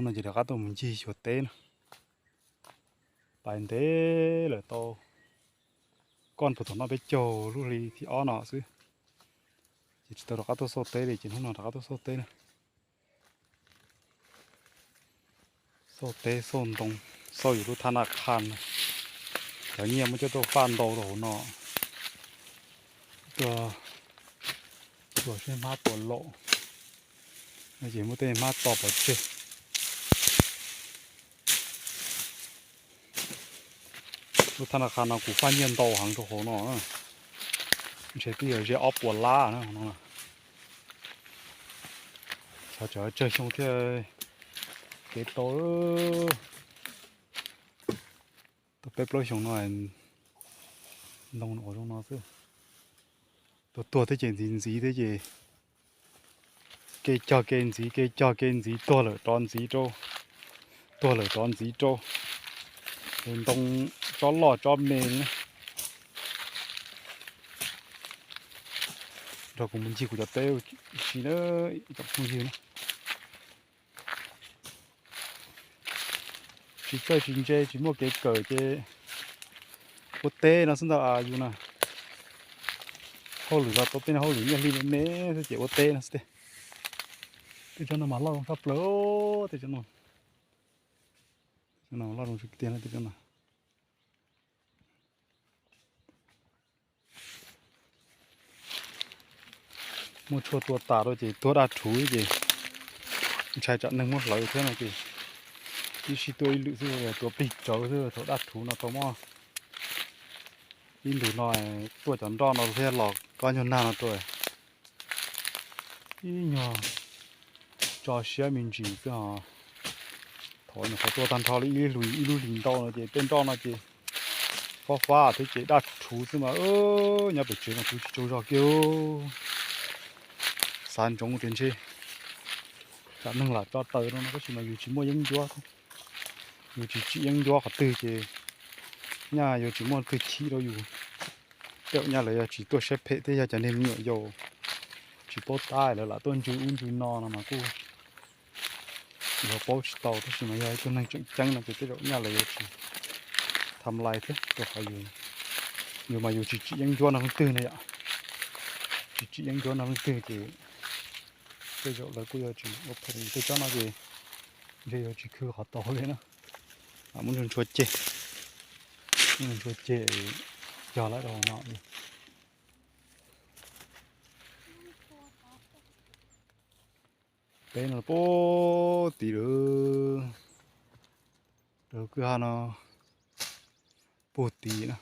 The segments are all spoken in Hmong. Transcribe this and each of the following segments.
Ces rov qab tuaj mus ncig xyuas teb na. Pais ntev lawm tau, koj puas thaum no peb caug lub hli thib ob no xwb, ces tsis tau rov qab tuaj xauj teb li, ces hnub no rov qab tuaj xauj teb na. Xauj teb xauj ntoo, xauj yus lub thab na kha no. Cov nyiaj muab coj tuaj faj ntau rau hauv no, tuaj xyuas seb hmab puas laum, no ces muab tej hmab tso pov tseg. Lub thab na kha no kuv faj nyiaj ntau heev rau hauv no, ntshe twb yog ze ob puas lab no. Xyov tsawg xyoo thiaj kev tau, tau peb plaub xyoo no, ntoo ua zoo no xwb. Tuag tuag thiab ces ntxiv ntxiv thiab ces kev cog kev ntxiv, kev cog kev ntxiv, tuag lawm rov ntxiv rau, tuag lawm rov ntxiv rau. Es ntoo tsob loj tsob me na. Nrog kuv mus ncig kuv cov teb ua si na, ib tsoom phooj ywg na. Tsis txawj tsis ntse tsis muaj kev kawm ces ua teb no xwb ntag yus na. Hauj lwm los tau tej hauj lwm nyiaj hli me me xwb ces ua teb no xwb. Tej tsob no mas loj zoo tshaj plaws, tej tsob no, loj zoo tiag tiag tej tsob no. Muaj tshuaj tua tas rau ces tuag daj rhuv ces ntshai tsam neeg muab hlawv thiab no ces ib sij tuaj ib lwm xwb, tuav plig tsawv xwb. Thaum daj rhuv no tau muab ib ntus no tuaj cov nroj no thiab los kob nyuag nag no rau ib nyuag tso siab me ntsis xwb os. Thaum nyuam qhuav tua tag nrho li ib lub hlis ntau no ces tej nroj no ces fab fab thiab ces daj rhuv xwb mas nyob pem tsev no kuv tsis tsaug zog kiag. Xav ntsoov tias ntshe tsam neeg lam tso taws rau no tab sis mas yus tsis muaj yeeb ncuab, yus tsis tsim yeeb ncuab qhov twg ces nyaj yuav tsis muaj twg chim rau yus. Tej zaum nyaj lawv yog tsis tuaj siab phem thiab yog cov niag me nyuam yaus tsis paub tab lawv lam tuaj ntsw ub ntsw no no mas kuj yus paub tsis tau tab sis mas yog ib tug neeg tseem ceeb no ces tej zaum nyaj lawv yuav tsis tham lais thiab rau qhov yus mas yus tsis tsim yeeb ncuab no leej twg na yom. Tsis tsim yeeb ncuab no leej twg ces tej zaum lawv kuj yuav tsis ua phem. Tej tsob no ces ntshe yuav tsis khw qhov tau li na. Muab ntshua ceg, muab ntshua ceg, cog lawm rau hauv no. Peb no puag tid lawm, lawv kwj ha no puag tid na.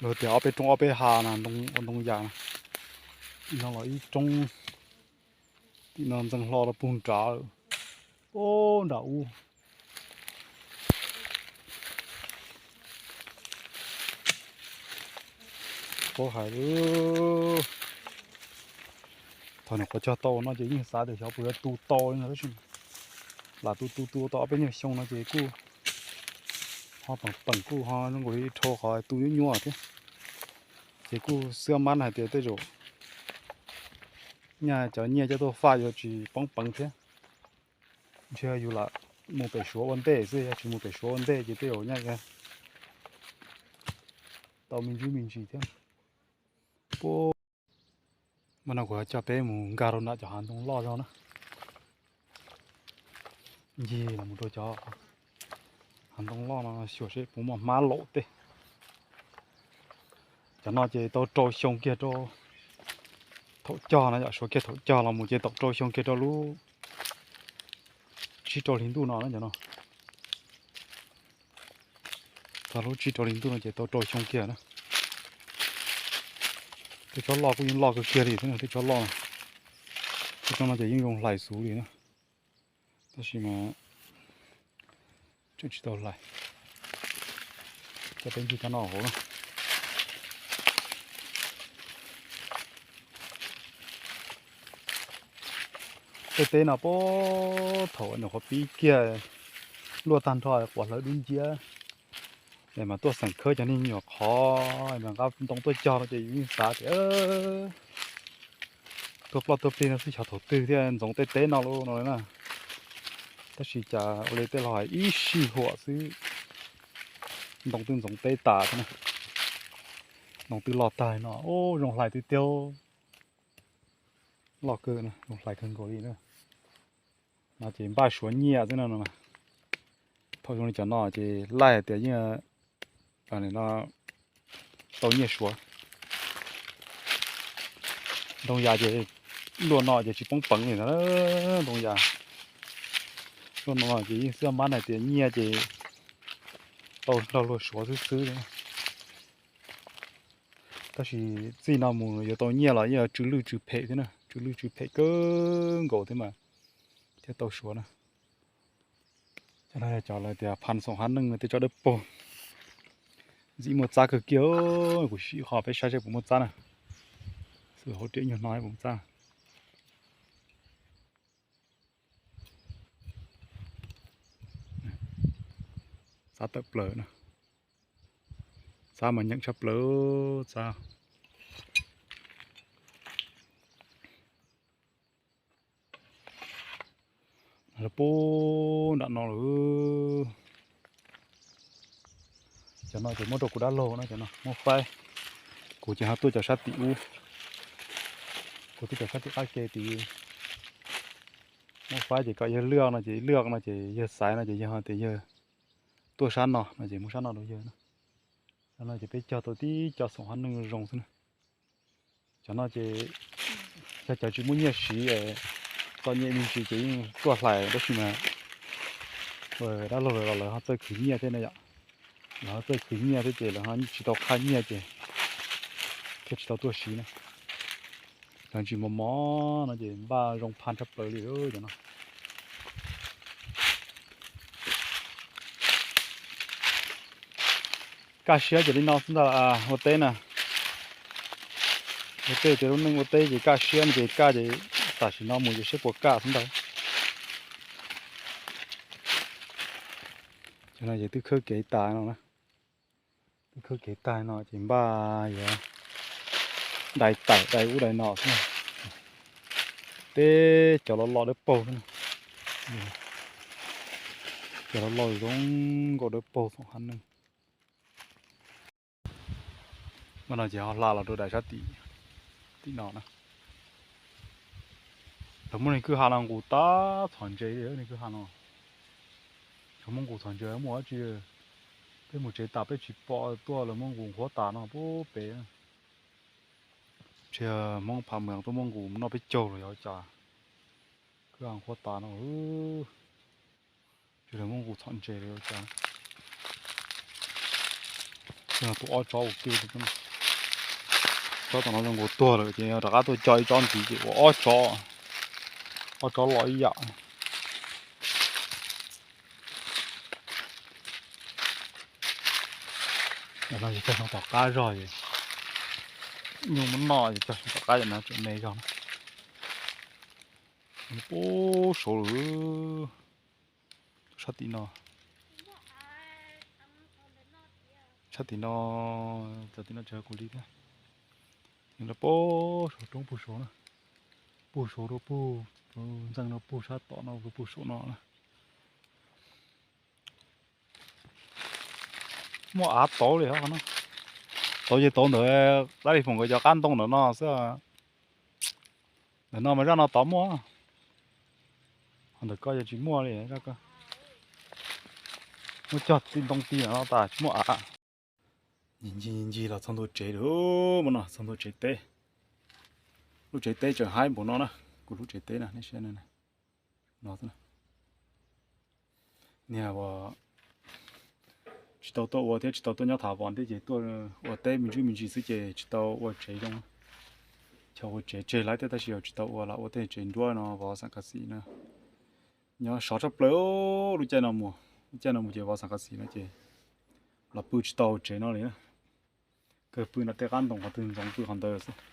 Lawv tias ob peb roob ob peb ha na, ntoo yas na. Tim no los ib roob, tim no ntxeev hlo rau puag nrad, puag nram ub. Paub hais, thaum nyuam qhuav cog tau no ces yeej xav tias xyov puas yuav tu tau li no tab sis lam tu tu tu tau ob peb nyuag xyoo no ces kuj ho peem peem kuj ho zoo nkaus li dhau qhov tu nyuaj nyuaj thiab. Ces kuj xwb mab hais tias tej zaum nyaj cov nyiaj coj tuaj faj yuav tsis poob peev thiab. Ntshe yus lam mus pem Suav ua ntej xwb, yog tsis mus pem Suav ua ntej ces tej zaum nyaj tau me ntsis me ntsis thiab. Puag, mas no kuv coj peb mus nkag rau nram cov hav ntoo loj zog na. Ncig los mus rau cov hav ntoo loj no xyuas seb puas muaj hmab laum tej. Cov no ces tau rau xyoo kiag rau thaum cog no yom, suav kiag thaum cog los mus ces tau rau xyoo kiag rau lub tsib rau hli ntuj no na cov no. Txog lub tsib rau hli ntuj no ces tau rau xyoo kiag na. Tej tsob loj kuj yeej loj kawg kiag li thiab, tej tsob loj, tej tsob no ces yeej zoo hlais xov li na. Tab sis mas tseem tsis tau hlais. Coj peb ncig tsob no hauv na. Tej teb no puag thaum nyuam qhuav pib kiag luaj tag nrho quav hlawv dub nciab, es mas tuaj xeem khawb cov niag me nyuam qhov es mas nqa ntoo tuaj cog no ces yus yeej xav tias tuag ploj tuag plig no xwb xyov thaum twg thiaj ntxoov tej teb no lawm no na. Tab sis cas ua li tej laus hais ib sij huam xwb ntoo twb ntxoov teb tas thiab na. Ntoo twb loj tag no, ub, zoo hlais tiag tiag. Loj kawg, zoo hlais kawg nkaus li na. No ces npaj suav nyiaj xwb no. Thaum zoo li cov no ces laij hais tias yeej tau nyiaj suav. Ntoo yas ces luaj no ces tsis poob peev li ntag. Ntoo yas luaj no ces yeej xwb mab hais tias nyiaj ces tau nrog luag suav xwb xwb li. Tab sis txij no mus yuav tau nyiaj los yeej tsw lwj tsw phem thiab na, tsw lwj tsw phem kawg nkaus thiab mas thiaj tau suav na. Cov no yog cov lawv tias phas xoom hav neej tej tsob dawb paug. Ntxim muaj txab kawg kiag, kuv sim qhov peb saib seb puas muaj txab na. Xwb hauv riam nyuag no puas muaj txab. Txab tawm plaws na. Txab mas nyeem tshaj plaws, txab. Lawv pub nram no lawm. Cov no ces muab rau kuv dab laug no, cov no muab faib. Kuv ces ho tuaj cov sab tim ub. Kuv tuaj cov sab tim qab ke tid. Muab faib ces kom yawg lwj no ces lwj no ces yawg xaiv no ces yawg ho tias yawg tuaj sab no no ces muab sab no rau yawg na. Cov no ces peb cog tau tib co xoom hav neej zoo xwb na. Cov no ces yog cov tsis muaj nyiaj siv, txom nyem me ntsis ces yeej tuaj hlais tab sis mas dab laug lawv los lawv ho txawj khwv nyiaj thiab na yom. Lawv ho txawj khwv nyiaj thiab ces lawv ho tsis tau qhaj nyiaj ces thiaj tsis tau tuaj siv na. Lawv ntsis mos mos no ces npaj zoo phaj tshaj plaws li cov no. Kaj siab ces li no xwb ntag, ua teb na. Ua teb ces lub neej ua teb ces kaj siab no ces kaj ces tam sim no mus ces seb puas kaj xwb ntag. Cov no ces twb khawb kev tas no na. Twb khawb kev tas no ces npaj yuav dai tawm dai ub dai no xwb. Teb cov loj loj dawb paug xwb. Cov loj loj zoo nkauj dawb paug xoom hav neej. Mas no ces ho hla los rau daim sab tim, tim no na. Lawv muab neeg kwj ha no nqus tag txhom ntses li neeg kwj ha no. Cov Hmoob nqus txhom ntses muaj dab tsi, peb mus tsev tas peb tsis pom tuaj lawv muab nqus nqhuab tas no pub pem. Ntshe Hmoob phav mus tuaj muab nqus noj peb caug los yog cas. Kwj ha nqhuab tas no. Tsis lawv muab nqus txhom ntses los yog cas. Tus ob tsob ua ke, tsob tom no zoo nkaus tuag lawm ces rov qab tuaj co ib tsob ntxiv ces ua ob tsob, ob tsob los ib yam. No ces cog soo tom qab zog es nyuj muab noj ces cog soo tom qab no tseem me zog na. Pub saud lawm. Sab tim no, sab tim no, cov tim no tseem kuv li thiab. Nws lawv pub saud roob pug saud na, pug saud rau pug, ntxeej no pug sab tom no rau pug saum no na. Muaj av tauv li os no. Tauv ces tauv ntawd dab li foom nkawd cov qab ntoo ntawm no xwb. Ntawm no mas zaj no tod muaj, ho ntawm ko ces tsis muaj li. Muab cog ti ntoo ti ntawm no tas tsis muaj av. Ncig ncig los txog ntua tsev lawm, mus no txog ntua tsev teb. Lub tsev teb tseem haib npaum no na, kuv lub tsev teb na, nej saib no. Niag uas tsis tau tuaj ua thiab tsis tau tuaj nyob thav vos ntej ces tuaj ua teb me ntsis me ntsis xwb ces tsis tau ua tsev zoo. Chaw ua tsev tseg lawm thiab tab sis tsis tau ua, los ua tej tsev nruab no vov xam kas xim na. Nyob sov tshaj plaws lub caij no mus, lub caij no mus ces vov xam kas xim no ces los pw tsis tau tsev no li na. Kawg pw nram tej qab ntoo qhov twg ntxoov pw qhov ntawd xwb.